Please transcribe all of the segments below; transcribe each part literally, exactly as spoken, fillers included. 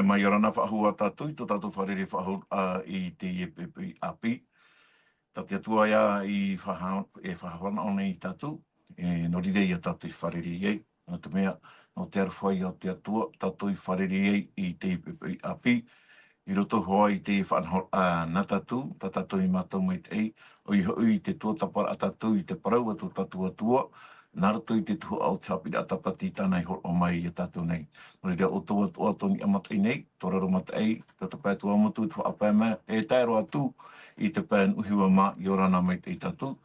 Mai ora na faʻahou ā tātou i tō tātou fārerei faʻahou, ā, i teie poʻipoʻi ʻāpī. Tā te Atua ïa i faʻaha-, e faʻahaʻa nei iā tātou, e, nō reira ïa tātou i fārerei ai. Nō te mea, nō te aroha ïa o te Atua, tātou i fārerei ai i teie poʻipoʻi ʻāpī. I roto hoʻi i te faʻanahoraʻa nā tātou, tā tātou i mātau maitaʻi, ʻoia hoʻi te tuatāpaparaʻa tātou i te parau a tō tātou Atua, nā roto i te tuhaʻa o te haʻapiʻiraʻa tāpati tāna i hōroʻa mai iā tātou nei. Nō reira, ʻoutou atoʻa tō niʻa mataʻi nei, tō raro mataʻi, tō te pae Tuamotu, Tuhaʻa Pae mā, e tae roa atu i te pae Nuʻuhiva mā, ʻia ora na maitaʻi tātou,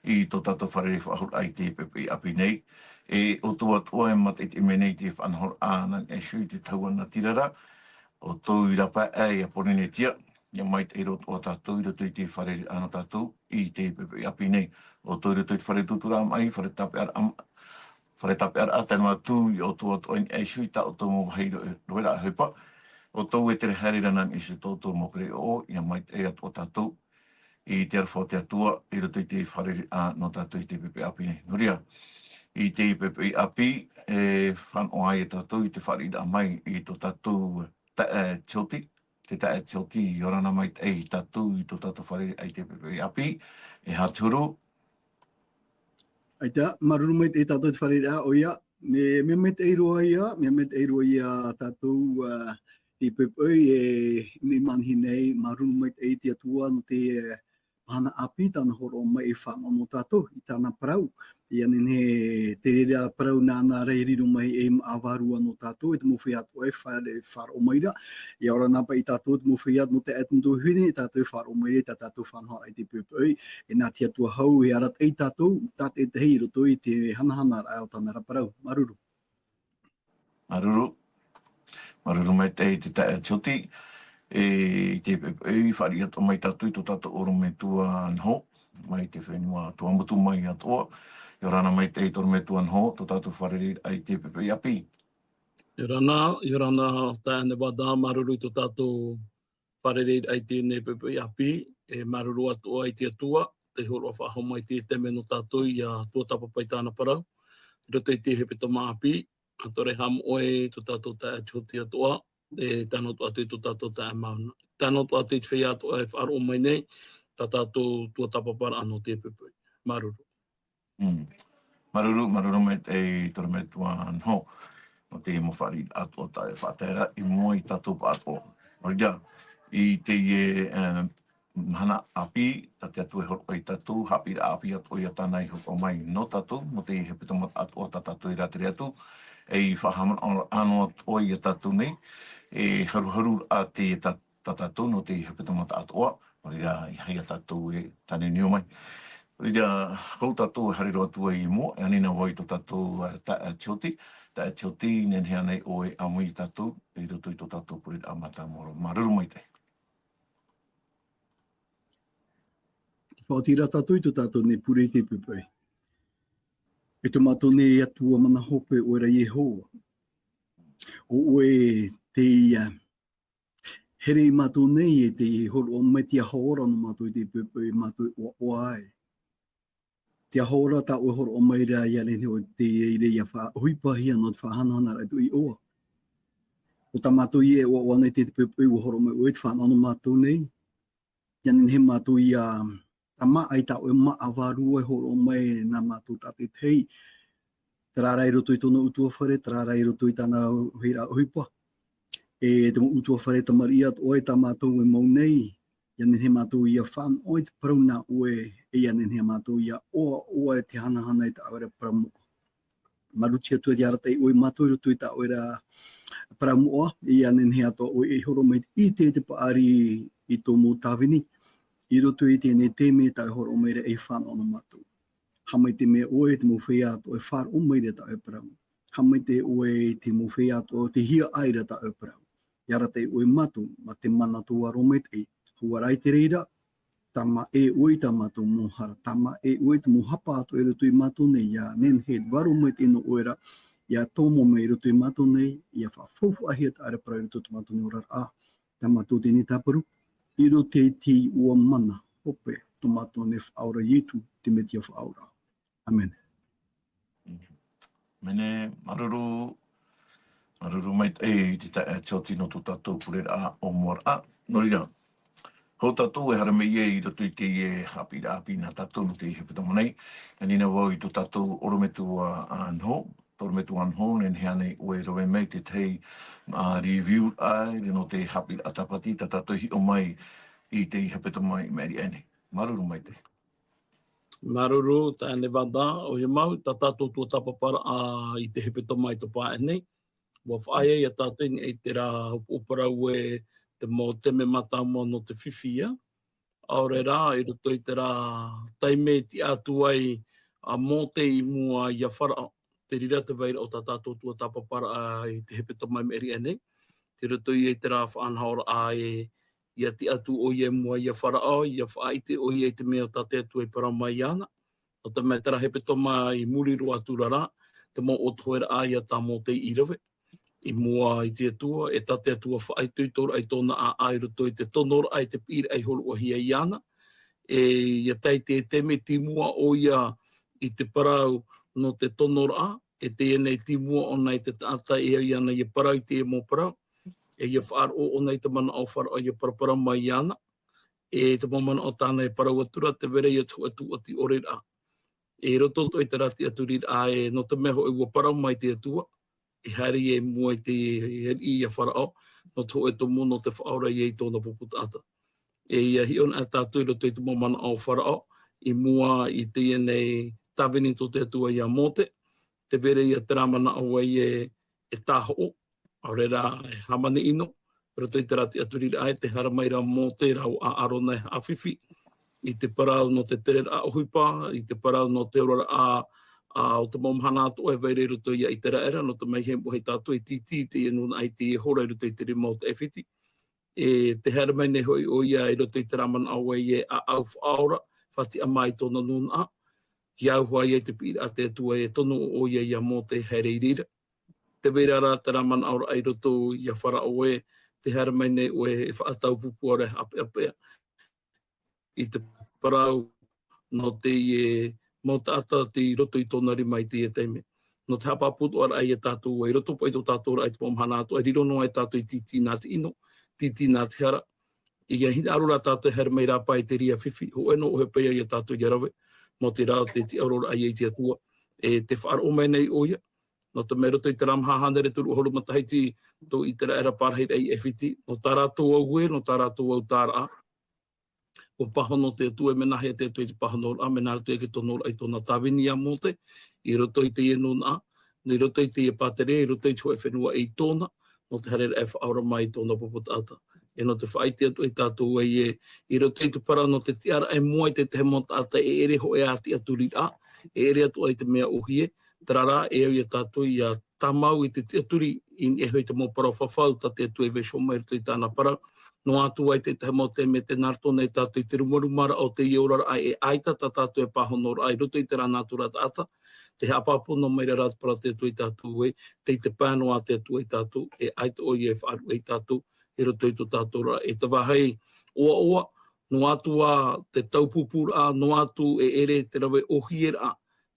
i tō tātou fārerei faʻahou i teie poʻipoʻi ʻāpī nei. E ʻoutou atoʻa e mātaʻitaʻi mai nei i te faʻanahoraʻa nā niʻa iho i te tahua natirara, ʻoutou i rāpae aʻe iā Pōrīnetia, ʻia maitaʻi roa atoʻa tātou i roto i te fārereiraʻa nō tātou i teie poʻipoʻi ʻāpī nei. ʻOutou i roto i te fare tūtūraʻa maʻi, fare tāpeʻaraʻa, fare tāpeʻaraʻa, tae noa atu iā ʻoutou atoʻa i niʻa iho i tā ʻoutou mau vāhi ro-, roveraʻa ʻohipa. ʻOutou e tere haere ra nā niʻa iho i tō ʻoutou mau pereʻoʻo, ʻia maitaʻi atoʻa tātou i te aroha o te Atua, i roto i te fārereiraʻa nō tātou i teie poʻipoʻi ʻāpī nei. Nō reira, i teie poʻipoʻi ʻāpī, e fānaʻo ai tātou i te fāriʻiraʻa mai i tō tātou taeaʻe Tioti, te taeaʻe Tioti, ʻia ora na maitaʻi tātou i tō tātou fārereiraʻa i teie poʻipoʻi ʻāpī, e aha te huru? ʻAita, māuruuru maitaʻi tātou i te fārereiraʻa, ʻoia, e mea maitaʻi roa ïa, mea maitaʻi roa ïa tātou, ā, i poʻipoʻi, e, i teie mahana nei, māuruuru maitaʻi i te Atua nō te, e, mahana ʻāpī, tāna hōroʻa mai e fānaʻo nō tātou, i tāna parau. ʻIa nehenehe te reira parau nāna ra e riro mai ei māʻa vārua nō tātou, e te mau feiā atoʻa e fare-, e faʻaroʻo mai ra. ʻIa ora na paʻi tātou, te mau feiā, nō te, e te mau tuahine, tātou e faʻaroʻo mai ra i tā tātou faʻanahoraʻa i te poʻipoʻi, e nā te Atua hau e arataʻi tātou, tātaʻitahi i roto i te hanahanaraʻa o tāna ra parau. Māuruuru. Māuruuru. Māuruuru maitaʻi i te taeaʻe Tioti. E, i te, e, fāriʻi atoʻa mai tātou i tō tātou ʻorometua Noho, mai te fenua Tuamotu mai atoʻa. ʻIa ora na maitaʻi i tō ʻorometua Noho, tō tātou fārereiraʻa i teie poʻipoʻi ʻāpī. ʻIa ora na, ʻia ora na, taeaʻe Nevada, māuruuru i tō tātou fārereiraʻa i teie nei poʻipoʻi ʻāpī, e māuruuru atoʻa i te Atua, tei hōroʻa faʻahou mai i teie taime nō tātou ʻia tuatāpapa i tāna parau, i roto i te hepetoma ʻāpī, ʻa tō reira mō ʻoe, tō tātou taeaʻe Tioti atoʻa, e tae noa atu i tō tātou taeaʻe Mauna. Tae noa atu i te feiā atoʻa e faʻaroʻo mai nei, tā tātou tuatāpaparaʻa nō teie poʻipoʻi. Māuruuru. Mm. Māuruuru, māuruuru maitaʻi i tō ʻorometua Noho. Nō te mau fāriʻi atoʻa tā ʻoe e faʻatae ra, i mua i tā tātou pāʻatoʻa. Nō reira, i teie, e, mahana ʻāpī, tā te Atua e hōroʻa iā tātou, haʻapiʻiraʻa ʻāpī atoʻa ïa tāna i hōroʻa mai nō tātou, nō te hepetoma atoʻa tā tātou e rātere atu, e faʻahaʻamanaʻo noa atoʻa iā tātou nei, e haruharuraʻa te tā-, tā tātou nō te hepetoma atoʻa, nō reira, ʻeiaha tātou e tāniuniu mai. Nō reira, hou tātou e haere roa atu ai i mua, e ani na vau i tō tātou, e, taeaʻe Tioti, taeaʻe Tioti, nehenehe ānei ʻoe e ʻāmui iā tātou, i roto i tō tātou pureraʻa mātāmua roa. Māuruuru maitaʻi. Faʻaoti ra tātou i tō tātou nei pure i teie poʻipoʻi. E tō mātou nei Atua mana hope, ʻoe ra Iehova. ʻO ʻoe te, ā, here iā mātou nei e te hōroʻa mai te aho ora nō mātou i teie poʻipoʻi mātou e ʻoaʻoa ai. Te aho ora tā ʻoe e hōroʻa mai ra ʻia nehenehe ʻoe te reira ʻia faʻaʻohipahia nō te faʻahanahanaraʻa i tō iʻoa. ʻO tā mātou ïa e ʻoaʻoa nei i teie poʻipoʻi, ʻua hōroʻa mai ʻoe te faʻanaho nō mātou nei. ʻIa nehenehe mātou ʻia tāmāʻa i tā ʻoe māʻa vārua e hōroʻa mai nā mātou tātaʻitahi. Terā rā i roto i tōna ʻutuāfare, terā rā i roto i tāna vāhi ra ʻohipa. E te mau ʻutuāfare tamariʻi atoʻa tā mātou e mau nei, ʻia nehenehe mātou ʻia fānaʻo i te parau nā ʻoe, e ʻia nehenehe mātou ʻia ʻoaʻoa i te hanahana i tā ʻoe ra parau moʻa. Māuruuru atu ē ʻia arataʻi ʻoe iā mātou i roto i tā ʻoe ra parau moʻa, ʻia nehenehe atoʻa ʻoe e hōroʻa mai i te, te paʻari i tō mau tāvini, i roto i teie nei taime tā ʻoe e hōroʻa mai ra e fānaʻo nō mātou. Haʻamaitaʻi mai ʻoe i te mau feiā atoʻa e faʻaroʻo mai ra i tā ʻoe parau. Haʻamaitaʻi ʻoe i te mau feiā atoʻa e hiaʻai ra i tā ʻoe parau. ʻIa arataʻi ʻoe iā mātou, mā te mana o tō vārua maitaʻi, hau ā rā i te reira, tāmā ʻē ʻoe i tā mātou mau hara, tāmā ʻē ʻoe i te mau hapa atoʻa i roto iā mātou nei, ʻia nehenehe te vārua maitaʻi nō ʻoe ra, ʻia tomo mai i roto iā mātou nei, ʻia faʻafaufaʻahia tā ʻoe ra parau i roto i tō mātou nei oraraʻa, tā mātou teie nei tāparu, i roto i te iʻoa mana hope, tō mātou nei Faʻaora Ietu, te Metia Faʻaora. ʻĀmene. ʻĀmene, māuruuru. Māuruuru maitaʻi i te taeaʻe Tioti nō tō tātou pureraʻa ʻōmuaraʻa. Nō reira, hou tātou e haere mai ai i roto i teie haʻapiʻiraʻa ʻāpī nā tātou nō teie hepetoma nei. E ani na vau i tō tātou ʻorometua, ā, Noho, tō ʻorometua Noho, nehenehe ānei ʻoe e rave mai te tahi, ā, review-raʻa, nō te haʻapiʻiraʻa Tāpati, tā tātou i hiʻo mai i teie hepetoma i maʻiri aʻe nei. Māuruuru maitaʻi. Māuruuru, taeaʻe Nevada, ʻoia mau, tā tātou tuatāpaparaʻa i te hepetoma i topa aʻe nei. ʻUa faʻaea ia tātou i niʻa i terā hopohopo parau ē te mau taime mātāmua nō te fifi, ʻaore rā, i roto i terā taime i tiʻa atu ai a Mōte i mua ia Faraō. Te reira te vairaʻa o tā tātou tuatāpaparaʻa i te hepetoma i maʻiri aʻe nei. Tei roto ia i terā faʻanahoraʻa ē, ʻia tiʻa atu ʻoia i mua ia Faraō, ʻia faʻaʻite ʻoia i te mea tā te Atua i parau mai iāna. Nō te mea terā hepetoma i muri roa atu ra, te mau ʻōtoheraʻa ia tā Mōte i rave i mua i te Atua, e tā te Atua faʻaitoitoraʻa i tōna ʻāʻau i roto i te tonoraʻa i te piʻiraʻa i hōroʻahia iāna. E ʻia tae i te taime i mua ʻoia i te parau nō te tonoraʻa, e teie nei i mua ʻōna i te taʻata e au iāna ʻia parau i te mau parau, e ʻia faʻaroʻo ʻōna i te manaʻo o Faraō ʻia paraparau mai iāna, e te mau manaʻo tāna e parau atu ra, tē vai ra ia te hōʻē tūʻati ʻore ra. E i roto atoʻa i terā tiʻaturiraʻa ē, nō te mea hoʻi ʻua parau mai te Atua, e haere ia i mua i te ariʻi ia Faraō, nō te hōʻē tumu, nō te faʻaora ia i tōna pupu taʻata. E ʻia hiʻo na tātou i roto i te mau manaʻo o Faraō, i mua i teie nei tāvini tō te Atua ia Mōte, tē vai ra ia terā manaʻo ē, e tāhoʻo, ʻaore rā, e hāmani ʻino, i roto i terā tiʻaturiraʻa ē, tē haere mai ra Mōte rāua ʻo ʻĀrona e haʻafifi i te parau nō te tereraʻa ʻohipa, i te parau nō te oraraʻa, ā, o te mau mahana atoʻa e vai ra i roto ia ʻĪteraʻera, nō te mea e moʻe tātou e tītī i teie nūnaʻa i teie hora i roto i te rima o te ʻAifiti. E tē haere mai nei hoʻi ʻoia i roto i terā manaʻo ē, e ʻāʻau faʻaora, faʻatiʻamā i tōna nūnaʻa, ʻia au hoʻi i te piʻiraʻa a te Atua e tono ʻoia ia Mōte e haere i reira. Tē vai ra rā terā manaʻoraʻa i roto ia Faraō ē, tē haere mai nei ʻoe e faʻataupupū ʻaore e haʻapeʻapeʻa i te parau nō teie mau taʻata tei roto i tōna rima i teie taime. Nō te haʻapāpū atoʻa ra ia tātou ē, i roto paʻi tō tātou raʻa i te mau mahana atoʻa, e riro noa ai tātou i tītī nā te ʻino, tītī nā te hara. ʻIa hinaʻaro rā tātou e haere mai rā paʻi i te reira fifi, hōʻē noa ʻohipa ia tātou ʻia rave, nō te reira te tiʻaororaʻa ia i te Atua, e tē faʻaroʻo mai nei ʻoia, nō te mea i roto i terā maha hānere toru ʻahuru matahiti tō ʻĪteraʻera pārahiraʻa i ʻAifiti, nō tā rātou auē, nō tā rātou autaʻaraʻa, ʻua pāhono te Atua, e mea nāhea te Atua i te pāhonoraʻa, mea nā roto i te tonoraʻa i tōna tāvini ia Mōte, i roto i teie nūnaʻa, i roto i teie pātireia, i roto i te hōʻē fenua ʻe ʻiteraʻa, nō te haereraʻa e faʻaora mai i tōna pupu taʻata. E nō te faʻaʻite atoʻa ia tātou ē, i roto i te parau nō te tiʻaraʻa i mua i te tahi mau taʻata e ʻere hōʻē ā tiʻaturiraʻa, e ʻere atoʻa i te mea ʻōhie, terā rā, e au ia tātou ʻia tāmau i te tiʻaturi i niʻa iho i te mau parau fafau tā te Atua e vaiiho mai i roto i tāna parau. Noa atu ā i te tahi mau taime tē nā roto nei tātou i te rumarumaraʻa o teie oraraʻa e ʻaita tā tātou e pāhonoraʻa i roto i terā nātura taʻata, tē haʻapāpū noa mai ra rā te parau a te Atua ia tātou ē, tei te pae noa a te Atua ia tātou, e ʻaita ʻoia e faʻaruʻe ia tātou, i roto i tō tātou ra, e te vāhi ʻoaʻoa, noa atu ā te taupupūraʻa, noa atu e ʻere te rave ʻōhieraʻa,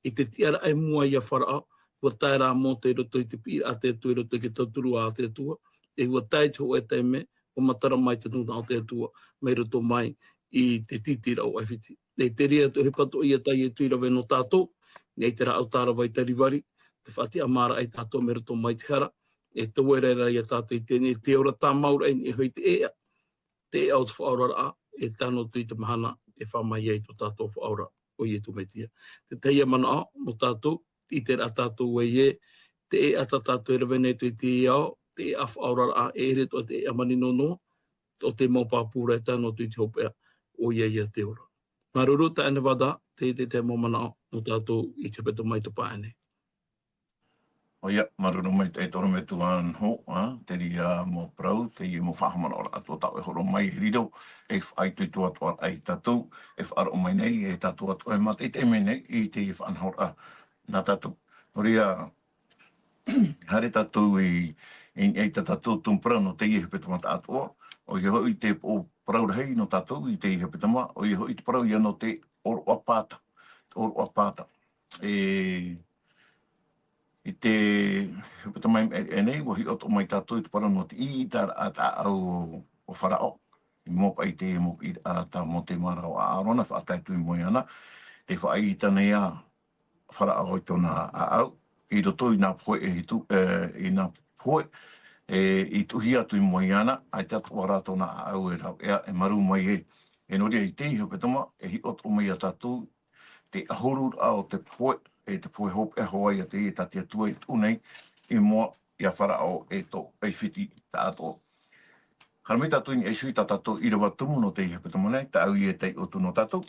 i te tiʻaraʻa i mua ia Faraō, ʻua tae rā Mōte i roto i te piʻiraʻa a te Atua, i roto i te tauturu a te Atua, e ʻua tae i te hōʻē taime, ʻua matara mai te nūnaʻa o te Atua, mai roto mai i te tītīraʻa o ʻAifiti. E te reira te ʻohipa atoʻa ia tā Ietu i rave nō tātou, nei te rāʻau tārava i Kalivari, te faʻatiʻamāraʻa ia tātou mai roto mai te hara, e tē vai ra ia tātou i teie nei, te ora tāmauraʻa i niʻa iho i te ʻēʻa, te ʻēʻa o te faʻaoraraʻa, e tae noa atu i te mahana, e fā mai ai tō tātou Faʻaora, ʻo Ietu Metia. Te tahi ā manaʻo, nō tātou, ʻite ra tātou ē, te ʻēʻa tā tātou e rave nei i te ao, te ʻēʻa faʻaoraraʻa, e ʻere atoʻa te ʻēʻa manino noa, ʻo te mau pāpū ra e tae noa atu i te hopeʻa, ʻoia ia te ora. Māuruuru taeaʻe Nevada, te, te, te mau manaʻo, nō tātou i te hepetoma i topa aʻe nei. ʻOia, māuruuru maitaʻi tō ʻorometua Noho, ā, te reira mau parau, teie mau faʻahaʻamanaʻoraʻa atoʻa tā ʻoe e hōroʻa mai, e riro, e faʻaitoito atoʻa ia tātou, e faʻaroʻo mai nei, e tātou atoʻa e mātaʻitaʻi mai nei, i teie faʻanahoraʻa nā tātou. Nō reira, haere tātou i, i, i tā tātou tumu parau nō teie hepetoma taʻatoʻa, ʻoia hoʻi te pō parau rahi nō tātou i teie hepetoma, ʻoia hoʻi te parau ia nō te ʻōroʻa pāta, ʻōroʻa pāta. E, I te hepetoma i maʻiri aʻe nei, ʻua hiʻo atoʻa mai tātou i te parau nō te ʻīʻītaraʻa a te ʻāʻau o, o Farao. I mua paʻi i te mau piʻiraʻa tā Mōte mā rāua ʻo ʻĀrona, faʻatae atu i mua iāna, tē faʻaʻīʻīta nei ā Farao i tōna ʻāʻau, i roto i nā pohe e hitu, e, i nā pohe, e, i tuʻuhia atu i mua iāna, ʻaita atoʻa rā tōna ʻāʻau e rāveʻa, e marū mai ē. E nō reira i teie hepetoma, e hiʻo atoʻa mai ia tātou, te ʻahururaʻa o te pohe, e te pohe hopeʻa hoʻi ia teie tā te Atua i tuʻu nei, i mua ia Farao e tō ʻAifiti taʻatoʻa. Haere mai tātou i niʻa iho i tā tātou ʻīrava tumu nō teie hepetoma nei, tāʻu ïa e taiʻo atu nō tātou.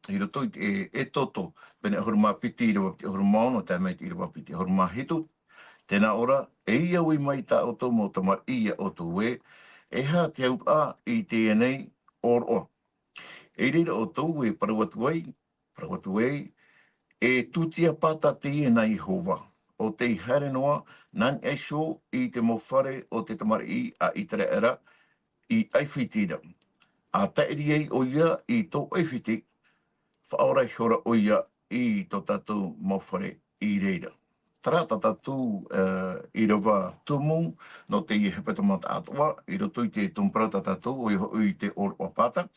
I roto i te Exodo, pene ʻahuru mā piti, ʻīrava piti ʻahuru mā ono, tae mai te ʻīrava piti ʻahuru mā hitu. Tē nā ʻō ra, e ʻia ui mai tā ʻoutou mau tamariʻi iā ʻoutou ē, e aha te auraʻa i teie nei ʻōroʻa. I reira ʻoutou e parau atu ai, parau atu ai, e tūtia pāta teie nā Iehova, ʻo tei haere noa nā niʻa iho i te mau fare o te tamariʻi a Iteraera i ʻAifiti ra. ʻA taʻiri ai ʻoia i tō ʻAifiti, faʻaora ihora ʻoia i tō tātou mau fare i reira. Terā tā tātou, e, ʻīrava tumu nō teie hepetoma taʻatoʻa, i roto i te tumu parau tā tātou, ʻoia hoʻi te ʻōroʻa pāta.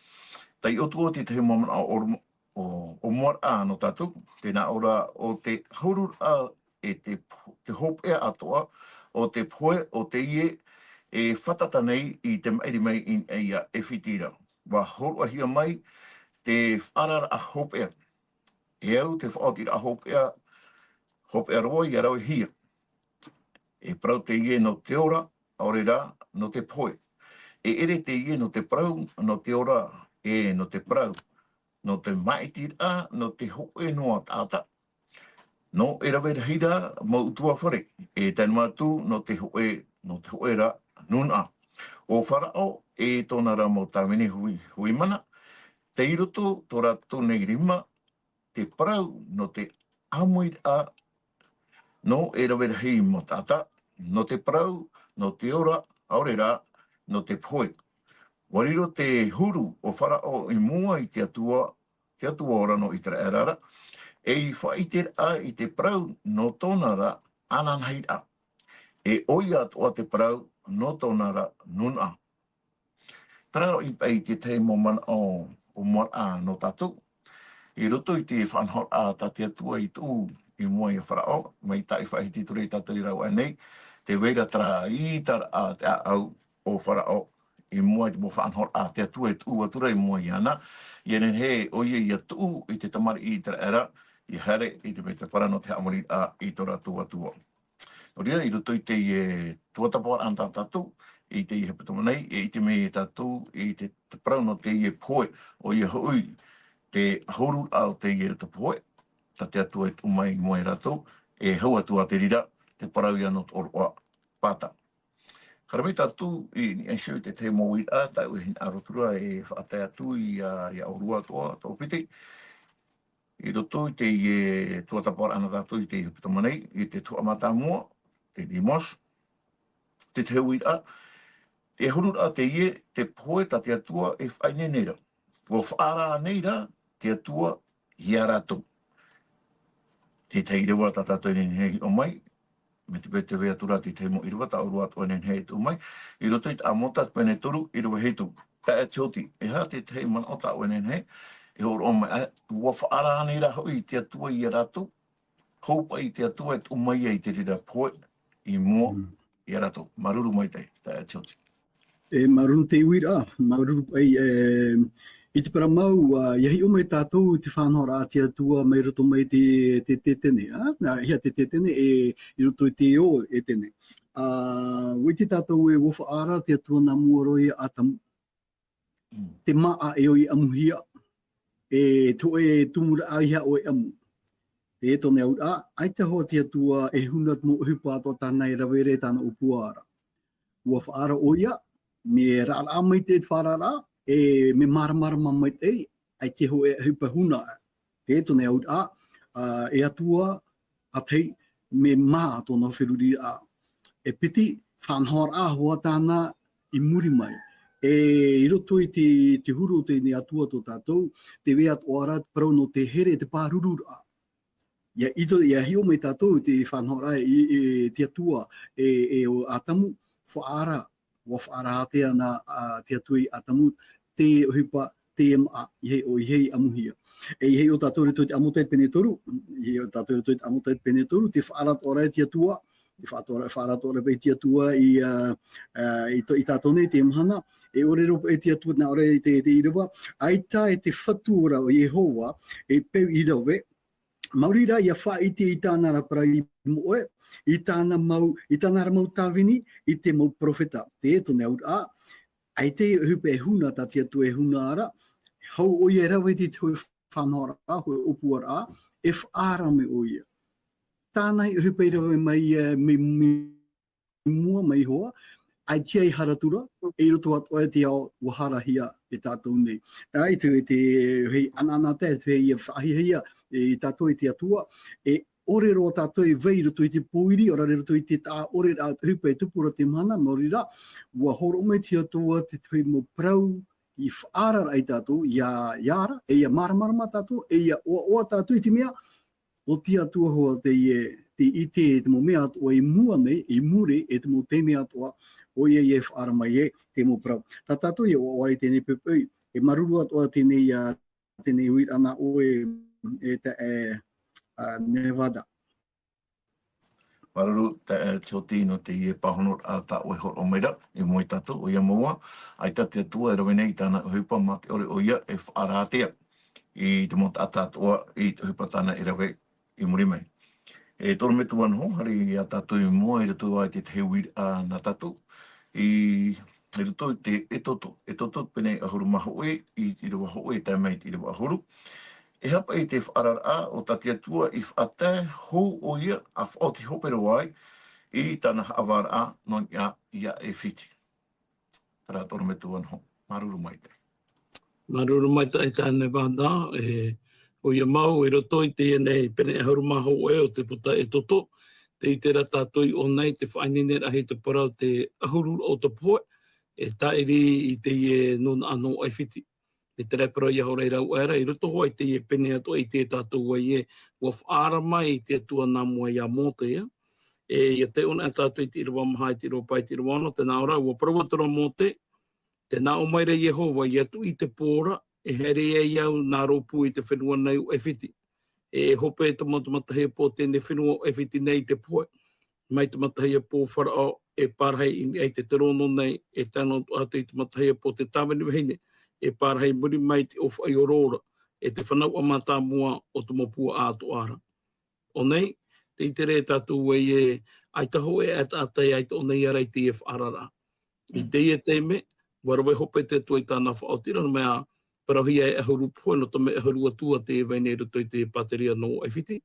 Taiʻo atu ā te tahi mau manaʻo ʻōroʻa, ʻo, ʻōmuaraʻa nō tātou, tē nā ʻō ra ʻo te ʻahururaʻa e te po-, te hopeʻa atoʻa o te pohe o teie e fātata nei i te maʻiri mai i niʻa iā ʻAifiti ra. ʻUa hōroʻahia mai te faʻaararaʻa hopeʻa. E au te faʻaotiraʻa hopeʻa, hopeʻa roa ʻia ravehia. E parau teie nō te ora, ʻaore rā, nō te pohe. E ʻere teie nō te parau, nō te ora, e nō te parau, nō te māʻitiraʻa, nō te hōʻē noa taʻata. Nō e rave rahi rā mau ʻutuāfare, e tae noa atu nō te hōʻē, nō te hōʻē ra nūnaʻa. ʻO Farao, e tōna ra mau tāvini hui, hui mana, tei roto tō rātou nei rima, te parau nō te ʻāmuiraʻa, nō e rave rahi mau taʻata, nō te parau, nō te ora, ʻaore rā, nō te pohe. ʻUa riro te huru o Farao i mua i te Atua, te Atua ora nō Iteraera ra, ei faʻaʻiteraʻa i te parau nō tōna ra ananahi ra. E ʻoia atoʻa te parau nō tōna ra nūnaʻa. Terā hoʻi paʻi te tahi mau manaʻo ʻōmuaraʻa nō tātou. I roto i te faʻanahoraʻa tā te Atua i tuʻu i mua ia Farao, mai tā i faʻahiti atu ra ia tātou i rāveʻa nei, tē vai ra terā ʻīʻītaraʻa a te ʻāʻau o Farao, i mua i te mau faʻanahoraʻa a te Atua e tuʻu atu ra i mua iāna, ʻia nehenehe ʻoia ʻia tuʻu i te tamariʻi Iteraera, ʻia haere i te mētēpara nō te haʻamoriraʻa i tō rātou Atua. Nō reira, i roto i teie tuatāpaparaʻa nā tātou, i teie hepetoma nei, e ʻite mai tātou i te, te parau nō teie pohe, ʻoia hoʻi, te ʻahururaʻa o teie te pohe, tā te Atua e tuʻu mai i mua ia rātou, e hau atu ā te reira, te parau ïa nō te ʻōroʻa pāta. Haere mai tātou i niʻa iho i te tahi mau uiraʻa, tāʻu e hinaʻaro atu ra e faʻatae atu ia, ia ʻōrua atoʻa, tō piti. I roto i teie tuatāpaparaʻa nā tātou i teie hepetoma nei, i te tuhaʻa mātāmua, te dimanche, te tahi uiraʻa, te ʻahururaʻa teie, te pohe tā te Atua e faʻaineine ra. ʻUa faʻaara nei rā te Atua ia rātou. Te tahi ʻīrava tā tātou e nehenehe e hiʻo mai, mai te peu tē vai atu ra te tahi mau ʻīrava, tā ʻōrua atoʻa e nehenehe e tuʻu mai, i roto i te Amota, pene toru, ʻīrava hitu. Taeaʻe Tioti, e aha te tahi manaʻo tāʻu e nehenehe e hōroʻa mai, ā, ʻua faʻaara nei rā hoʻi te Atua ia rātou, hou paʻi te Atua e tuʻu mai ai te reira pohe i mua Mm. ia rātou. Māuruuru maitaʻi, taeaʻe Tioti. E, māuruuru te uiraʻa, māuruuru paʻi, e, i te parau mau, ā, ʻia hiʻo mai tātou i te faʻanahoraʻa a te Atua mai roto mai te, te, te Tētene, ā, nā, ʻeiaha te Tētene, e, i roto i te ʻĒtene. Ā, ʻua ʻite tātou ē ʻua faʻaara te Atua nā mua roa ia Atamu. Mm. Te māʻa e ʻoi ʻamuhia, e te hōʻē tumuraʻa ʻeiaha ʻo e ʻamu. Te tōna auraʻa, ʻaita hoʻi te Atua e huna te mau ʻohipa atoʻa tāna e rave ra e tāna ʻōpua ra. ʻUa faʻaara ʻoia, mea raʻaraʻa maitaʻi te faʻaararaʻa, e mea māramarama maitaʻi, ʻaita e hōʻē ʻohipa huna. Te tōna auraʻa, ā, e Atua, ʻa tahi, mea mā tōna feruriraʻa. E piti, faʻanahoraʻa hoʻi tāna i muri mai. E, i roto i te, te huru o teie nei Atua tō tātou, tē vai atoʻa ra te parau nō te here, te pārururaʻa. ia ʻite, ia hiʻo mai tātou te faʻanahoraʻa i, i te Atua, e, e ʻo Atamu, faʻaara, ʻua faʻaara ātea na, a, te Atua ia Atamu, te ʻohipa, te maʻa, ʻeiaha ʻo, ʻeiaha ʻamuhia. E ʻeiaha ʻo tātou i roto i te Amosa pene toru, ʻeiaha ʻo tātou i roto i te Amosa pene toru, tē faʻaara atoʻa ra te Atua, tē faʻaara atoʻa ra, faʻaara atoʻa ra paʻi te Atua i, a, a, i tō, i tātou nei te mahana, e ʻore roa paʻi te Atua nā ʻō ra i te, te ʻīrava, ʻaita e te Fatu ra ʻo Iehova, e peu i rave, maori rā ia faʻaʻite i tāna ra parau i moʻe, i tāna mau, i tāna ra mau tāvini, i te mau perofeta. Te, tōna auraʻa, ʻaita e ʻohipa e huna tā te Atua e huna ra, hou ʻoia e rave i te hōʻē faʻanahoraʻa, hōʻē ʻōpuaraʻa, e faʻaara mai ʻoia. Tāna e ʻohipa i rave mai, e, mai, mai mua, mai Iehova, ʻaita e hara atu ra, e i roto atoʻa i te ao ʻua harahia e tātou nei. Tāʻu i te, te, hei anaanatae, te, hei faʻahiahia, e, i tātou e te Atua, e ʻore roa tātou e vai i roto i te pōiri, ʻaore rā i roto i te taʻa ʻore ra, ʻohipa e tupu ra te mahana, maori rā, ʻua hōroʻa mai te Atua te tahi mau parau, i faʻaara ra ia tātou, ia, ia ara, e ia māramarama tātou, e ia ʻoaʻoa tātou i te mea, ʻo te Atua hoʻi teie, tē ʻite i te mau mea atoʻa i mua nei, i muri, e te mau taime atoʻa, ʻoia ia e faʻaara mai e te mau parau. Tā tātou ia ʻoaʻoa i teie nei poʻipoʻi, e māuruuru atoʻa teie nei, a, teie nei uiraʻa nā ʻoe, e te, e, a, Nevada. Māuruuru, te, e, Tioti nō teie pāhonoraʻa tā ʻoe e hōroʻa mai ra, i mua ia tātou, ʻoia mau ā, ʻaita te Atua e rave nei i tāna ʻohipa mā te ʻore ʻoia e faʻaara ātea i te mau taʻata atoʻa i te ʻohipa tāna e rave i muri mai. E toru metua noho, haere ia tātou i mua i roto i te tahi uiraʻa nā tātou, i, i roto i te Exodo, Exodo pene ʻahuru mā hōʻē, i, ʻīrava hōʻē, tae mai i te ʻīrava ʻahuru. E aha paʻi te faʻaararaʻa o tā te Atua i faʻatae hou ʻoia, ʻa faʻaoti hope roa ai i tāna haʻavāraʻa nō niʻa iā ʻAifiti. Terā toru metua noho. Māuruuru maitaʻi. Māuruuru maitaʻi tāne Nevada, e, ʻoia mau, i roto i teie nei pene ʻahuru mā hōʻē o te puta Exodo, tē ʻite ra tātou i ʻō nei, te faʻaineineraʻa i te parau te ʻahuru o te pohe, e tāʻiri i teie nūnaʻa nō ʻAifiti. E terā parau ia hora i rau aʻera, i roto hoʻi i teie pene atoʻa i te tātou ai e, ʻua faʻaara mai te Atua nā mua iā Mōte, ʻia. E, ʻia taiʻo na tātou i te ʻīrava maha, i te ʻīrava pae, i te ʻīrava ono, tē nā ʻō ra, ʻua parau atu ra Mōte, tē nā ʻō mai ra Iehova, ʻia tuʻi te pō ra, e haere ai au nā rōpū i te fenua nei ʻo ʻAifiti. E hope te mau, te matahiapo o teie fenua ʻo ʻAifiti nei i te pohe. Mai te matahiapo o Faraʻo e pārahi i niʻa i te terōno nei, e tae noa atu i te matahiapo o te tāvini vahine, e pārahi i muri mai i te ʻōfaʻi o Rora, e te fanauʻa mātāmua o te mau puaʻa atoʻa ra. ʻO nei, tē ʻite ra tātou ē, ʻaita hōʻē ʻaita, ʻaita e ʻaita ʻō nei ia rā i teie faʻaararaʻa. I teie taime, ʻua rave hope te Atua i tāna faʻaotiraʻa, nō te mea, parauhia e ʻahuru pohe, nō te mea ʻahuru atua tē vai nei i roto i te pātireia nō ʻAifiti.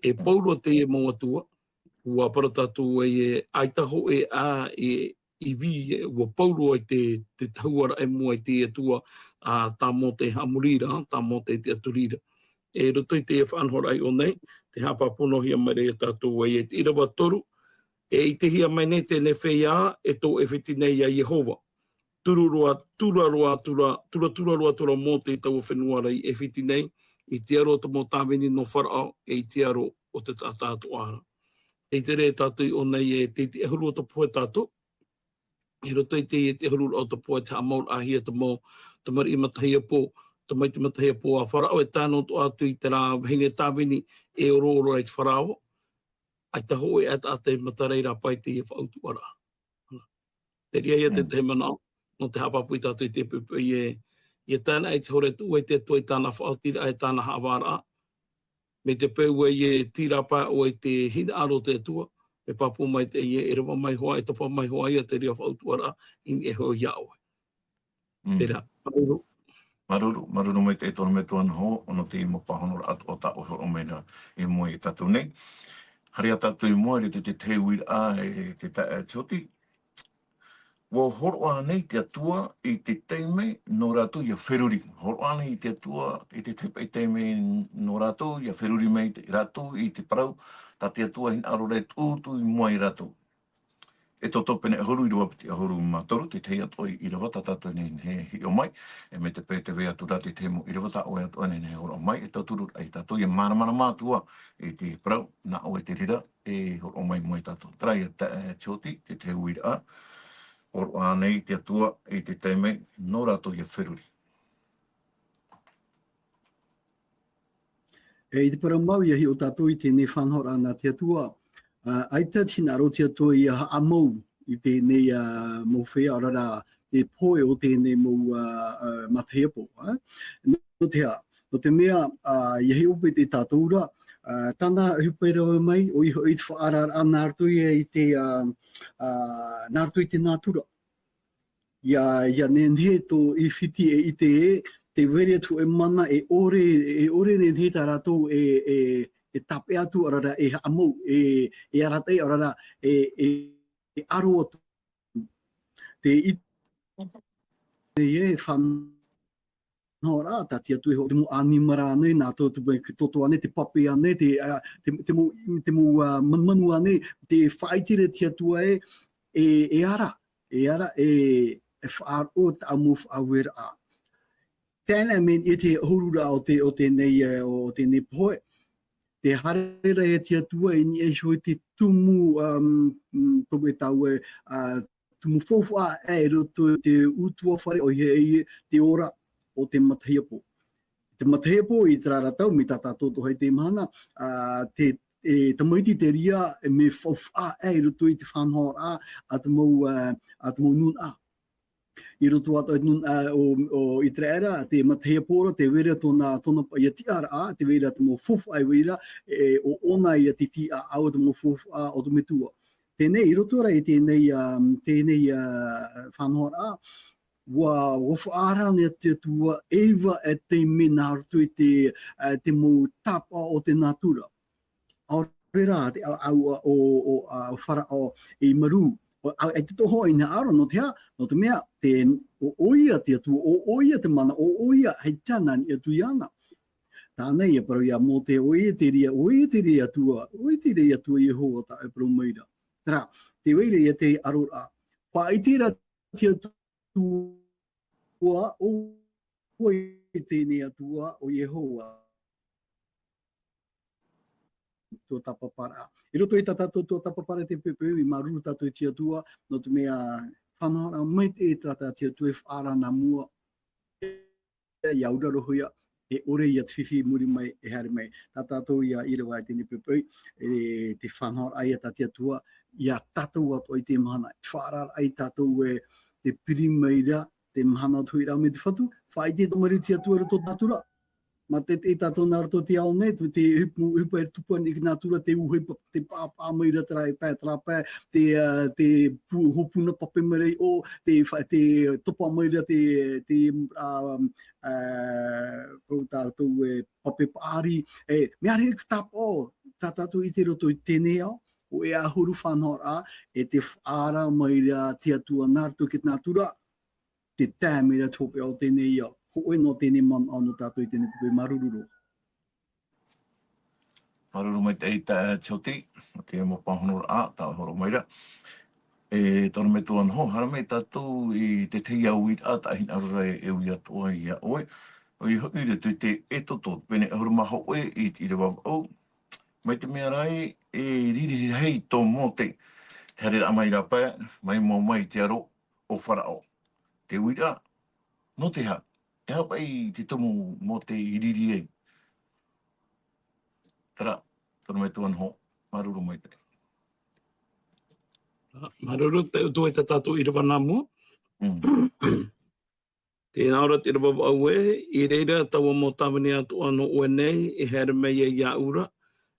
E pauroa teie mau atua, ʻua parau tātou ē, ʻaita hōʻē ā e ivi, ʻua pauroa i te, te tahuʻaraʻa i mua i te Atua, a, tā Mōte i haʻamori ra, tā Mōte i tiʻaturi ra. E roto i te faʻanahoraʻa i ʻō nei, tē haʻapāpūhia mai ra ia tātou ē, i te ʻīrava toru, e ʻitehia mai nei teie feiā, e tō ʻAifiti nei iā Iehova. Turatura, turatura, tura, turatura atoʻa ra Mōte i taua fenua ra i ʻAifiti nei, i te aro o te mau tāvini nō Faraʻo, e i te aro o te taʻata atoʻa ra. Tē ʻite ra tātou i ʻō nei ē, tē ʻite ʻahuru o te pohe tātou, i roto i te, te ʻahuru o te pohe, te haʻamauraʻahia te mau, tamariʻi matahiapo, tamaiti matahiapo a Faraʻo, e tae noa atu i terā vahine tāvini e orooro ai te Faraō, ʻaita hōʻē ʻaita, ʻaita e matara i rāpae i teie faʻautuʻaraʻa. Terā ia te tahi manaʻo, nō te haʻapāpū ia tātou i te poʻipoʻi ē, ʻia tae na i te hora e tuʻu ai te Atua i tāna faʻaotiraʻa, e tāna haʻavāraʻa, mai te peu ē e tīrāpae ʻoe i te hinaʻaro o te Atua, e pāpū maitaʻi ē, e rava mai hoʻi, e topa mai hoʻi ia te reira faʻautuʻaraʻa i niʻa iho iā ʻoe. Mm. Terā, māuruuru. Māuruuru, māuruuru maitaʻi e toru metua noho, nō te mau pāhonoraʻa atoʻa tā ʻoe e hōroʻa mai ra i mua ia tātou nei. Haere ā tātou i mua i te, te, te uiraʻa e te ta-, e Tioti. ʻUa hōroʻa nei te Atua i te taime nō rātou ʻia feruri. Hōroʻa nei te Atua i te tahi paʻi taime nō rātou ʻia feruri mai te, rātou i te parau, tā te Atua e hinaʻaro ra e tuʻu atu i mua ia rātou. E toto pene ʻahuru ʻīrava piti ʻahuru mā toru, te tahi atu ʻīrava tā tātou nei e hiʻo mai, e mai te peu tē vai atu ra te tahi mau ʻīrava tā ʻoe atu nei e hōroʻa mai, e tauturu ai tātou ʻia māramarama atu ā i te parau, nā ʻoe te reira, e hōroʻa mai mai tātou. Terā ia, e, Tioti, te tahi uiraʻa, hōroʻa nei te Atua i te taime, nō rātou ʻia feruri. E, i te parau mau, ʻia hiʻo tātou i teie faʻanahoraʻa nā te Atua, ā, ʻaita te hinaʻaro o te Atua ʻia haʻamau i teie, ā, mau feiā, ʻaore rā, te pohe o teie mau, ā, ā, matahiapo, ā. Nō te aha, nō te mea, ā, ʻia hiʻo paʻi tātou ra, ā, tāna ʻohipa e rave mai, ʻoia hoʻi te faʻaararaʻa nā roto ia i te, ā, ā, nā roto i te nātura. ʻIa, ʻia nehenehe tō ʻIfiti e ʻite ē, tē vai ra atu e mana e ʻore, e ʻore nehenehe tā rātou e, e, e tāpeʻa atu, ʻaore rā, e haʻamau, e, e arataʻi, ʻaore rā, e, e, e aro atu. Te ʻite nei e faʻanahoraʻa, tā te Atua e hō-, te mau ʻanimara nei, nā tō te, te toto nei, te pape nei, te, ā, te, te mau, te mau, ā, manumanu nei, tē faʻaʻite ra te Atua ē, e, e ara, e ara, e, e faʻaroʻo tāʻu mau faʻaueraʻa. Teie nei e te ʻahururaʻa o te, o teie, ā, o teie pohe. Tē haere ra e te Atua i niʻa iho i te tumu, um, mm, probably tāua, ā, tumu faufaʻa ē i roto i te ʻutuāfare, ʻoia hoʻi te ora o te matahiapo. Te matahiapo i terā ra tau, mai tā tātou atoʻa i teie mahana, ā, te, e tamaiti te reira, e mea faufaʻa ē i roto i te faʻanahoraʻa a te mau, ā, a te mau nūnaʻa. I roto atoʻa i te nūnaʻa, ā, o, o ʻĪteraʻera, te matahiapo ra, tē vai ra tōna, tōna paʻi tiʻaraʻa, tē vai ra te mau faufaʻa e vai ra, e, ʻo ʻōna ia te tiʻaʻau, te mau faufaʻa o te Metua. Teie nei, i roto rā i teie, ā, teie, ā, faʻanahoraʻa, ʻua, ʻua faʻaara nei te Atua e iva e taime nā roto i te, ā, te mau tāpaʻo o te nātura. ʻAore rā te ʻāʻau o, o, o, ā, Faraō i marū. ʻO, ā, e te toho i nā aro, nō te aha, nō te mea, te, ʻo, ʻoia te Atua, ʻo, ʻoia te mana, ʻo, ʻoia, hei tāna i niʻa atu iāna. Tāna ia parau iā Mōte, ʻoia te reira, ʻoia te reira Atua, ʻoia te reira Atua Iehova tā e parau mai ra. Terā, tē vai ra ia te aroraʻa. Faʻaʻite ra te Atua, ʻo, ʻoia teie Atua, ʻo Iehova. Tuatāpaparaʻa. I roto i tā tātou tuatāpaparaʻa te peu, e māuruuru tātou i te Atua, nō te mea faʻanahoraʻa maitaʻi terā tā te Atua e faʻaara nā mua. ʻIa auraro hoʻi ia, e ʻore ia te fifi i muri mai, e haere mai. Tā tātou ia ʻīrava i teie poʻipoʻi, e te faʻanahoraʻa ia tā te Atua, ia tātou atoʻa i teie mahana. Te faʻaararaʻa ia tātou e te piri mai ra, te mahana atoʻa ra mai te Fatu, faʻaʻite atoʻa mai ra te Atua i roto i te nātura. Mā te, te tātou nā roto i te ao nei, te, te ʻohipa, ʻohipa e tupu ana i te nātura, te ʻū ʻohipa, te pāpā mai ra terā e pae, terā pae, te, ā, te pū-, hopuna pape mai ra i ʻō, te fa-, te topa mai ra te, te, ā, ā, parau tātou e pape paʻari, e, mea rahi te tāpaʻo, tā tātou i ʻite i roto i teie ao, ʻoia hoʻi te faʻanahoraʻa, e te faʻaara mai ra te Atua nā roto i te nātura, te tae mai ra te hopeʻa o teie ao, hōʻē noa teie manaʻo nō tātou i teie poʻipoʻi, māuruuru roa. Māuruuru maitaʻi tā Tioti, te mau pāhonoraʻa, tā hōroʻa mai ra. E, tō ʻoe metua Noho, haere mai tātou i te tahi uiraʻa, tā hinaʻaro ra e ui atoʻa iā ʻoe. ʻOia hoʻi, i roto i te Exodo, pene ʻahuru mā hōʻē i te ʻīrava vaʻu. Mai te mea ra ē, e riri rahi tō Mōte, te haereraʻa mai rāpae, mai mua mai te aro o Faraō. Te uiraʻa, nō te aha, e aha paʻi te tumu Mōte i riri ai? Terā, tō ʻoe metua Noho, māuruuru maitaʻi. Māuruuru, te, te, tā tātou ʻīrava nā mua. Mm. Tē nā ʻō ra te ʻīrava vaʻu ē, i reira taua mau tāvini atoʻa nō ʻoe nei, e haere mai ai iāʻu ra,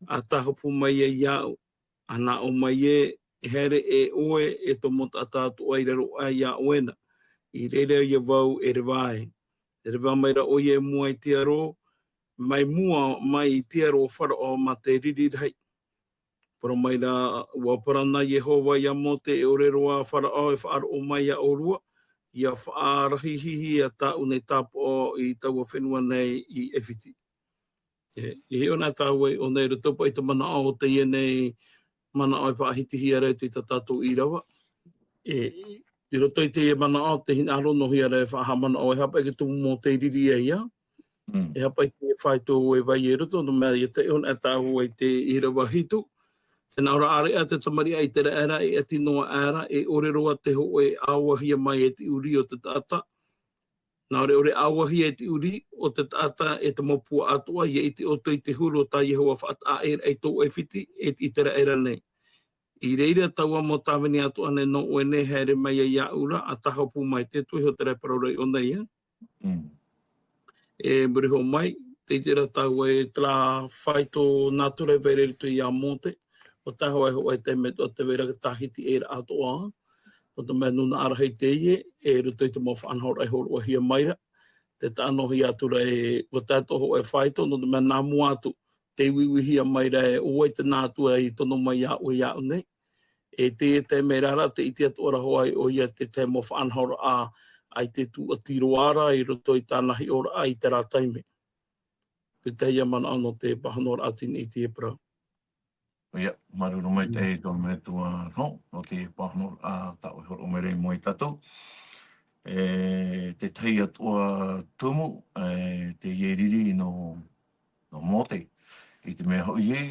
ʻa tāhopu mai ai iāʻu, ʻa nā ʻō mai ē, e haere e ʻoe, e tō mau taʻata atoʻa i raro aʻe iā ʻoe na. I reira ia vau e reva ai. E reva mai ra ʻoia i mua i te aro, mai mua mai i te aro o Faraō mā te riri rahi. Parau mai ra, ʻua parau na Iehova iā Mōte, e ʻore roa Faraō e faʻaroʻo mai iā ʻōrua, ʻia faʻarahihia tāʻu nei tāpaʻo i taua fenua nei i ʻAifiti. E, e hiʻo na tāua i ʻō nei, i roto paʻi i te manaʻo o teie nei manaʻo e faʻahitihia ra i tā tātou ʻīrava. E, i roto i teie manaʻo, te hinaʻaro nō hea rā e faʻahaʻamanaʻo, e aha paʻi te tumu Mōte i riri ai, ā? Mm. E aha paʻi te fāito e vai i roto, nō te mea, ʻia taiʻo anaʻe tāua i te ʻīrava hitu. Tē nā ʻō ra, ʻāreʻa te tamariʻi a ʻĪteraʻera, e ʻati noa aʻera, e ʻore roa te hōʻē e ʻāuahia mai e te ʻurī o te taʻata. Nā ʻō ra, ʻore ʻāuahia e te ʻurī o te taʻata e te mau puaʻa atoʻa, ʻia ʻite ʻoutou i te huru o tā Iehova faʻataʻa aʻera i tō ʻAifiti, e te ʻĪteraʻera nei. I reira taua mau tāvini atoʻa nei nō ʻoe nei e haere mai ai iāʻu ra, ʻa tahopu mai te Atua, e iho terā e parau ra i ʻō nei, ā. Mm. E muri iho mai, tē ʻite ra tāua e terā fāito nātura e vai ra i roto iā Mōte, ʻo tae hoʻi, hoʻi i te mea atoʻa tē vai ra te tāhiti ʻē ra atoʻa, nō te mea nūnaʻa rahi teie, e roto i te mau faʻanahoraʻa i hōroʻahia mai ra, tē taʻa noa atu ra e, ʻua tae atoʻa hoʻi e fāito, nō te mea nā mua atu, tē uiuihia mai ra e, ʻo vai te nā Atua i tono mai iāʻu, iāʻu nei. E te, te mea ra, tē ʻite atoʻa ra hoʻi ʻoia i te tahi mau faʻanahoraʻa, ʻaita e tūʻati roa ra i roto i tāna hiʻoraʻa i terā taime. Te tahi ā manaʻo nō te pāhonoraʻa i teie parau. ʻOia, māuruuru maitaʻi e te Metua Iehova, nō te pāhonoraʻa tā ʻoe i hōroʻa mai ra i mua ia tātou. E, te tahi atoʻa tumu, e, teie riri nō, nō Mōte. I te mea hoʻi ē,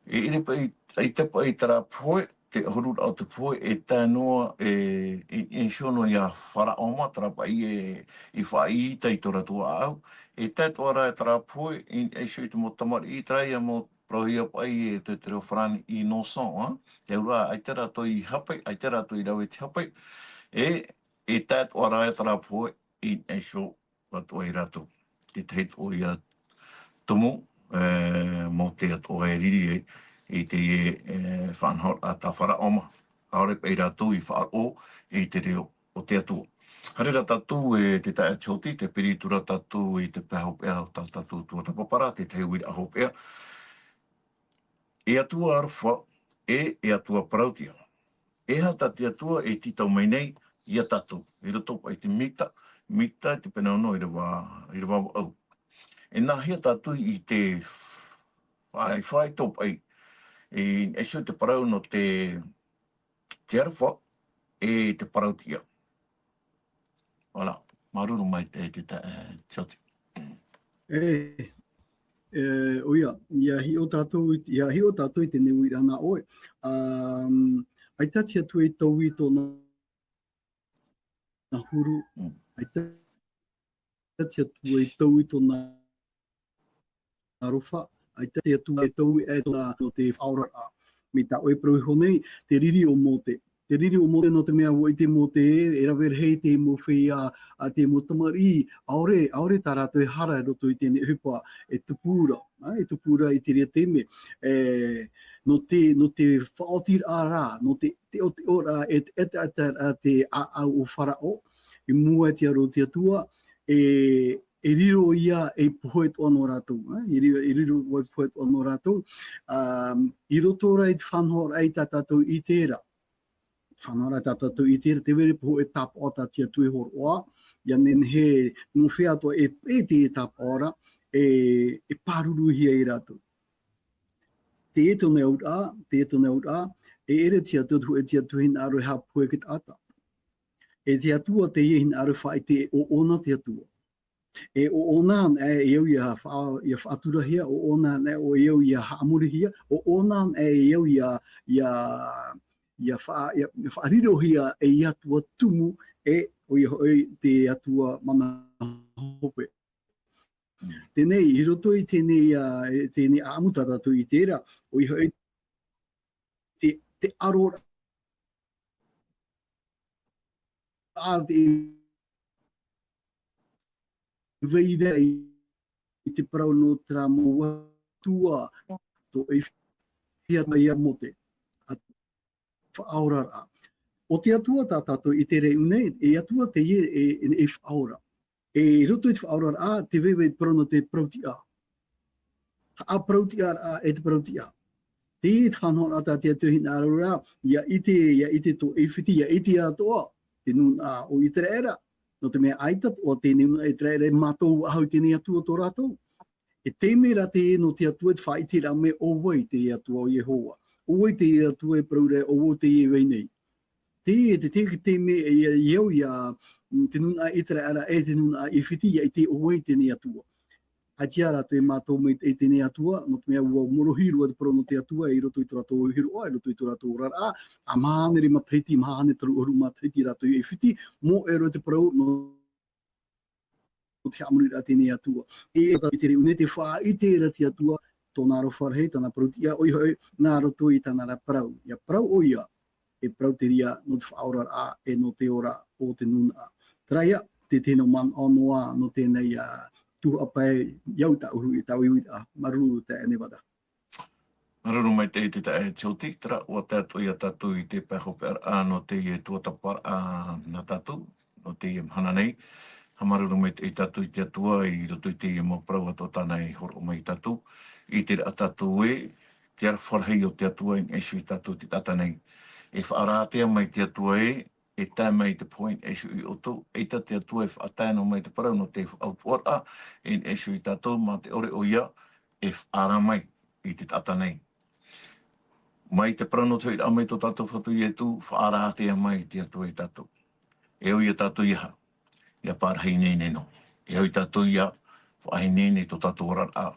e ʻere paʻi, ʻaita paʻi terā pohe, te ʻahururaʻa o te pohe, e tae noa, e, i, i niʻa iho noa iā Faraō mā, terā paʻi e, i faʻaʻī i tō rātou ʻāʻau. E tae atoʻa ra terā pohe, i, i niʻa iho i te mau tamariʻi, terā ia mau parauhia paʻi e te, te reo farāni innocent, ā? Te auraʻa, ʻaita rātou i hape, ʻaita rātou i rave i te hape. E, e tae atoʻa ra terā pohe, i niʻa iho atoʻa ia rātou. Te tahi atoʻa ia tumu, e, Mōte atoʻa e riri ai i teie, e, faʻanahoraʻa tā Faraō mā. ʻAore paʻi rātou i faʻaroʻo i te reo o te Atua. Haere rā tātou e te taeaʻe Tioti, tē piri atu ra tātou i te pae hopeʻa o tā tātou tuatāpaparaʻa, te tahi uiraʻa hopeʻa. E Atua aroha, e, e Atua parauʻtiʻa. E aha tā te Atua e tītau mai nei ia tātou? I roto paʻi i te Mita, Mita i te pene ono ʻīrava, ʻīrava vaʻu. E nāhea tātou i te fā-, fāito paʻi, i, i niʻa iho i te parau nō te, te aroha, e te parauʻtiʻa. Voilà, māuruuru maitaʻi e te ta-, e, Tioti. E, e, ʻoia, ʻia hiʻo tātou i, ʻia hiʻo tātou i teie uiraʻa nā ʻoe. Um, ʻAita te Atua i taui i tōna huru, Mm. ʻaita te Atua i taui i tōna aroha, ʻaita te Atua e taui aʻe i tōna, nō te faʻaoraraʻa. Mai tā ʻoe e parau iho nei, te riri o Mōte. Te riri o Mōte, nō te mea ʻua ʻite Mōte, e rave rahi te mau feiā, ʻa te mau tamariʻi, ʻaore, ʻaore tā rātou e hara i roto i teie ʻohipa e tupu ra, ā, e tupu ra i te reira taime. E, nō te, nō te faʻaotiraʻa ra, nō te, te ʻoteʻoraʻa, e te, e te, e te, e te ʻāʻau o Faraō, i mua i te aro o te Atua, e, e riro ia ei pohe atoʻa nō rātou, ā, e riro, e riro ei pohe atoʻa nō rātou, ā, i roto rā i te faʻanahoraʻa i tā tātou i ʻite ra. Faʻanahoraʻa i tā tātou i ʻite ra, tē vai ra e pohe tāpaʻo tā te Atua i hōroʻa, ʻia nehenehe nō hea atoʻa e paʻi te tāpaʻo ra, e, e pāruruhia e rātou. Teie tōna auraʻa, teie tōna auraʻa, e ʻere te Atua, te hōʻē te Atua hinaʻaro e haʻapohe i te taʻata. E te Atua teie hinaʻaro e faʻaʻite ē ʻo ʻōna te Atua. E ʻo ʻōna anaʻe e au ʻia faʻa-, ʻia faʻaturahia, ʻo ʻōna anaʻe e au ʻia haʻamorihia, ʻo ʻōna anaʻe e au ʻia, ʻia, ʻia faʻa-, ʻia, ʻia faʻarirohia ei Atua tumu, e ʻoia hoʻi te Atua mana hope. Mm. Teie nei, i roto i teie nei, ā, e teie nei ʻāʻamu tā tātou i ʻite ra, ʻoia hoʻi te, te aro ra, ā, te, vai ra i te parau nō terā mau atua, tō ʻAifiti, ʻia Mōte, ʻa faʻaoraraʻa. ʻO te Atua tā tātou i ʻite ra i ʻō nei, e Atua teie e, e, e faʻaora. E i roto i te faʻaoraraʻa, tē vai ra te parau nō te parauʻtiʻa. Haʻaparauʻtiʻaraʻa e te parauʻtiʻa. Teie te faʻanahoraʻa tā te Atua hinaʻaro ra, ʻia ʻite, ʻia ʻite tō ʻAifiti, ʻia ʻite atoʻa te nūnaʻa o ʻĪteraʻera. Nō te mea ʻaita atoʻa teie nūnaʻa ʻĪteraʻera e mātau faʻahou i teie nei Atua tō rātou. E taime ra teie nō te Atua e te faʻaʻiteraʻa mai ʻo vai te Atua ʻo Iehova. ʻO vai te Atua e parau ra, ʻo vau teie e vai nei. Teie, te, te, te mea, e, e au ia, mm, te nūnaʻa Iteraera, e te nūnaʻa ʻIfiti, ia ʻite ʻo vai teie Atua. ʻAita rātou e mātau mai i teie Atua, nō te mea ʻua morohi roa te parau nō te Atua, i roto i tō rātou hiroʻa, i roto i tō rātou oraraʻa, ā, maha hānere matahiti, maha hānere toru ʻahuru matahiti rātou i ʻIfiti, moʻe roa te parau, nō te haʻamoriraʻa teie Atua. E, e, te reira, te faʻaʻite ra te Atua, tōna aroha rahi, tāna parau-tiʻa, ʻoia hoʻi, nā roto i tāna ra parau. ʻIa parau ʻoia, e parau te reira nō te faʻaoraraʻa, e nō te ora o te nūnaʻa. Terā ia, te tahi noa manaʻo noa nō teie, ā, tuhaʻa pae, i au tāʻu, i tāʻu uiraʻa, māuruuru taeaʻe Nevada. Māuruuru maitaʻi te taeaʻe Tioti, terā, ʻua tae atoʻa ia tātou i te pae hopeʻaraʻa nō teie tuatāpaparaʻa nā tātou, nō teie mahana nei. Haʻamāuruuru maitaʻi tātou i te Atua, i roto i teie mau parau atoʻa tāna i hōroʻa mai ia tātou. ʻIte ra tātou ē, te aroha rahi o te Atua i niʻa iho ia tātou i te taʻata nei. E faʻarātea mai te Atua ē, e tae mai i te pohe i niʻa iho ia ʻoutou, eʻita te Atua e faʻatae noa mai te parau nō te faʻautuʻaraʻa, i niʻa iho ia tātou, mā te ʻore ʻoia, e faʻaara mai i te taʻata nei. Mai te parau nō te hoʻiraʻa mai tō tātou Fatu Ietu, faʻarātea mai te Atua ia tātou. E au ia tātou ia aha, ʻia parahi ineine noa. E au ia tātou ʻia faʻaineine i tō tātou oraraʻa.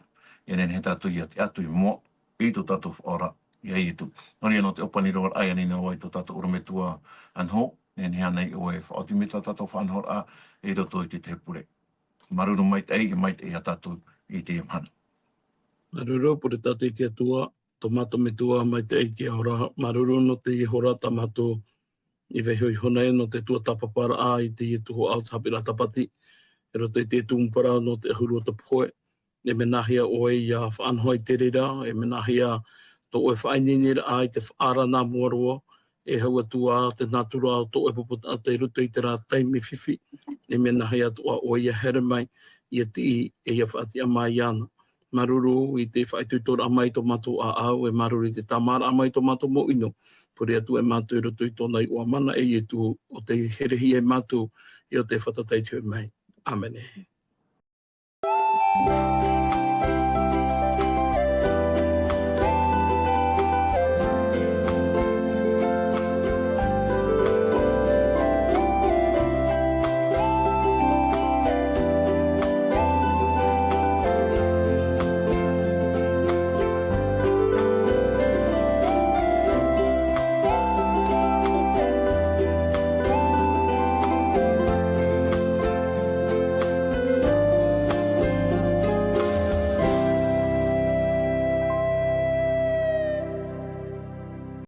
ʻIa nehenehe tātou ʻia tiʻa atu i mua, i tō tātou Faʻaora, ia Ietu. Nō reira nō te ʻōpani roa raʻa ʻia ani noa vau i tō tātou ʻorometua Anho, nehenehe ānei ʻoe e faʻaoti mai tā tātou faʻanahoraʻa, i roto i te tahi pure. Māuruuru maitaʻi, ʻia maitaʻi ia tātou i teie mahana. Māuruuru, pure tātou i te Atua, tō mātou Metua, maitaʻi i te ao ra, māuruuru nō teie hora tā mātou i vaiiho iho nei nō te tuatāpaparaʻa i teie tuhaʻa o te haʻapiʻiraʻa Tāpati, i roto i te tumu parau nō te ʻahuru o te pohe, e mea nāhea ʻoe ʻia faʻanaho i te reira, e mea nāhea tō ʻoe faʻaineineraʻa i te faʻaara nā mua roa, e hau atu ā te nātura o tō ʻoe pupu taʻata i roto i terā taime fifi, e mea nāhea atoʻa ʻoe ʻia haere mai, ʻia tiʻi, e ʻia faʻatiʻa mai iāna. Māuruuru i te faʻaitoitoraʻa mai i tō mātou ʻāʻau, e māuruuru i te tāmāraʻa mai i tō mātou mau ʻino. Pure atu e mātou i roto i tōna iʻoa mana ʻe Ietu, ʻo tei herehia e mātou, ʻe ʻo tei fātata i te hoʻi mai. ʻĀmene.